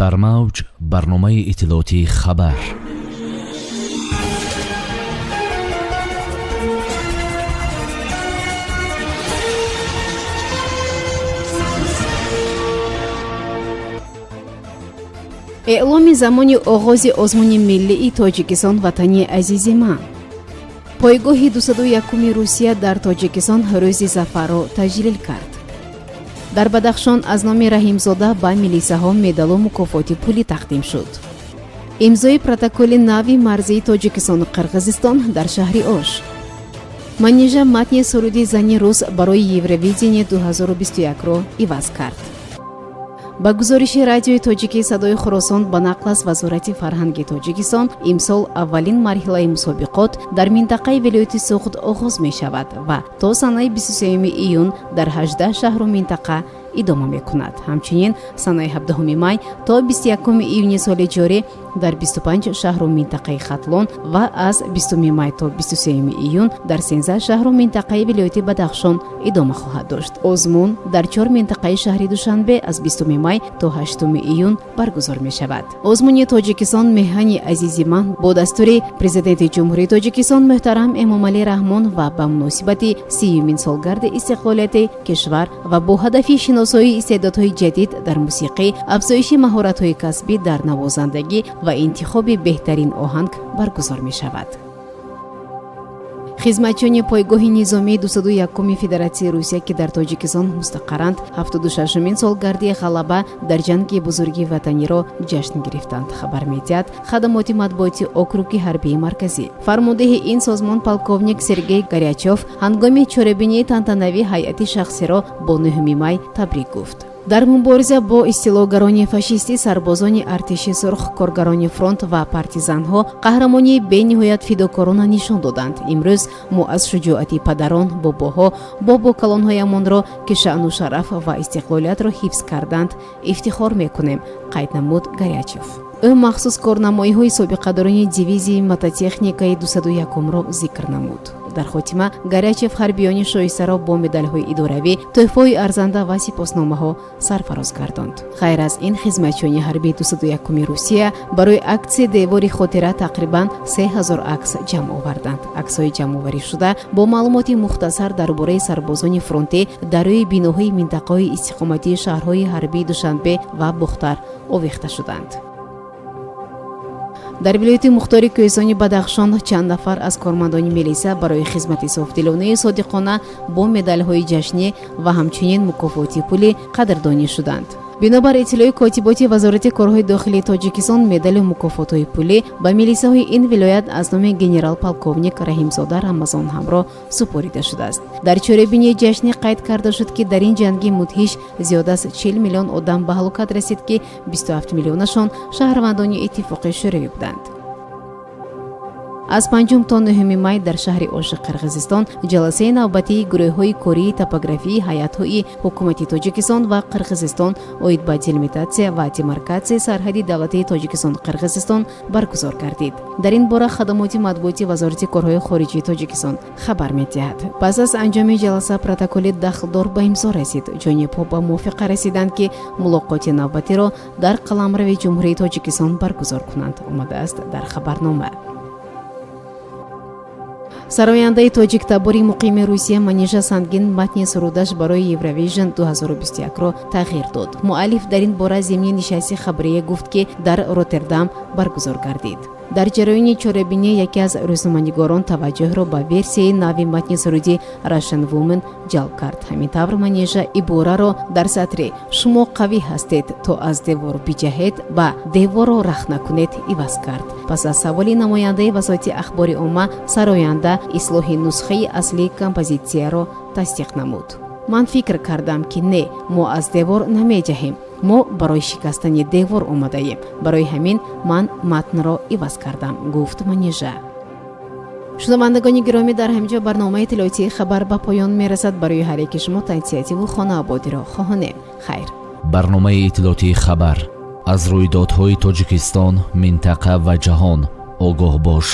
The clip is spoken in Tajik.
Дар мавҷ барномаи иттилоотии «Хабар». Эъломи замони оғози озмуни миллии «Тоҷикистон ватани азизи ман». Пойгоҳи 201-уми Русия дар Тоҷикистон Рӯзи Зафарро таҷлил кард. Дар Бадахшон аз номи Раҳимзода ба милисаҳо медалу мукофоти пулӣ тақдим шуд. Имзои протоколи нави марзии Тоҷикистону Қирғизистон дар шаҳри Ош. Манижа матни суруди «Зани рус» барои Евровидение 2021-ро иваз кард. Ба гузориши Радиои Тоҷикии Садои Хуросон ба нақл аз Вазорати фарҳанги Тоҷикистон, имсол аввалин марҳилаи мусобиқот дар минтақаи вилояти Суғд оғоз мешавад ва то санаи 23 июн дар 18 шаҳру минтақа идома мекунад. Ҳамчунин, санаи 17 май то 21 июни соли ҷорӣ дар 25 шаҳру минтақаи Хатлон ва аз 20 май то 23 июн дар 13 шаҳру минтақаи вилояти Бадахшон идома хоҳад дошт. Озмун дар чор минтақаи шаҳри Душанбе аз 20 май то 8 июн баргузор мешавад. Озмуни «Тоҷикистон меҳани азизи ман» бо дастури Президенти Ҷумҳурии Тоҷикистон муҳтарам Эмомалӣ Раҳмон ва ба муносибати 30-юмин солгарди истиқлолияти кишвар ва бо ҳадафи шиносоии истеъдодҳои ҷадид дар мусиқӣ, афзоиши маҳоратҳои касбӣ дар навозандагӣ ва интихоби беҳтарин оҳанг баргузор мешавад. Хизматчиёни пойгоҳи низомии 201-уми Федератсияи Русия, ки дар Тоҷикистон мустақарранд, 76-умин солгарди ғалаба дар Ҷанги Бузурги Ватаниро ҷашн гирифтанд, хабар медиҳад хадамоти матбуоти округи ҳарбии марказӣ. Фармондеҳи ин созмон полковник Сергей Горячев ҳангоми чорабинии тантанавӣ ҳайати шахсиро бо 9 май табрик гуфт. Дар мубориза бо истилогарони фашистӣ сарбозони Артиши Сурх, коргарони фронт ва партизанҳо қаҳрамонии бениҳоят фидокорона нишон доданд. Имрӯз мо аз шуҷоати падарон, бобоҳо, бобокалонҳоямонро, ки шаъну шараф ва истиқлолиятро ҳифз карданд, ифтихор мекунем, қайд намуд Горячев. Ӯ махсус корнамоиҳои собиқадорони дивизияи мототехникаи 201-ро зикр намуд. Дар хотима Горячев ҳарбиёни шоистаро бо медалҳои идоравӣ, тӯҳфаҳои арзанда ва сипосномаҳо сарфароз гардонд. Ғайр аз ин, хизматчиёни ҳарбии 201-уми Русия барои аксияи «Девори хотира» тақрибан 3000 акс ҷамъ оварданд. Аксҳои ҷамъоварӣшуда бо маълумоти мухтасар дар бораи сарбозони фронтӣ дар рӯи биноҳои минтақаҳои истиқоматии шаҳрҳои ҳарбии Душанбе ва Бохтар овехта шуданд. Дар вилояти мухтори Кӯҳистони Бадахшон чанд нафар аз кормандони милиса барои хизмати софдилонаи содиқона бо медалҳои ҷашнӣ ва ҳамчунин мукофоти пулӣ қадрдонӣ шуданд. Бинобар иттилои котиботи Вазорати корҳои дохилии Тоҷикистон, медалу мукофотҳои пулӣ ба милисаҳои ин вилоят аз номи генерал-полковник Раҳимзода Рамазон ҳамроҳ супорида шудааст. Дар чорабинии ҷашнӣ қайд карда шуд, ки дар ин ҷанги мудҳиш зиёд аз 40 миллион одам ба ҳалокат расид, ки 27 миллионашон шаҳрвандони Иттифоқи Шӯравӣ буданд. Аз 5 то 9 май дар шаҳри Оши Қирғизистон ҷаласаи навбатии гурӯҳҳои кории топографии ҳайатҳои ҳукумати Тоҷикистон ва Қирғизистон оид ба делимитатсия ва демаркатсияи сарҳади давлатии Тоҷикистон Қирғизистон баргузор гардид. Дар ин бора хадамоти матбуоти Вазорати корҳои хориҷии Тоҷикистон хабар медиҳад. Пас аз анҷоми ҷаласа протоколи дахлдор ба имзо расид. Ҷонибҳо ба мувофиқа расиданд, ки мулоқоти навбатиро дар қаламрави Ҷумҳурии Тоҷикистон баргузор кунанд, омадааст дар хабарнома. Сарояндаи тоҷиктабори муқими Русия Манижа Сангин матни сурудаш барои Евровижн 2021-ро тағйир дод. Муаллиф дар ин бора зимни нишасти хабарие гуфт, ки дар Роттердам баргузор гардид. Дар ҷараёни чорабинӣ яке аз рӯзноманигорон таваҷҷӯҳро ба версияи нави матни суруди «Russian Woman» ҷалб кард. Ҳамин тавр, Манижа ибораро дар сатри «Шумо қавӣ ҳастед, то аз девор биҷаҳед» ба «Деворро рахт накунед» иваз кард. Пас аз саволи намояндаи васоити ахбори омма сароянда ислоҳи нусхаи аслии композитсияро тасдиқ намуд. «Ман фикр кардам, ки не, мо аз девор намеҷаҳем, мо барои шикастани девор омадаем. Барои ҳамин ман матнро иваз кардам», гуфт Манижа. Шунавандагони гиромӣ, дар ҳамин ҷо барномаи иттилоотии «Хабар» ба поён мерасад. Барои ҳар яки шумо тансиҳативу хонаободиро хоҳонем. Хайр. Барномаи иттилоотии «Хабар». Аз рӯйдодҳои Тоҷикистон, минтақа ва ҷаҳон огоҳ бош.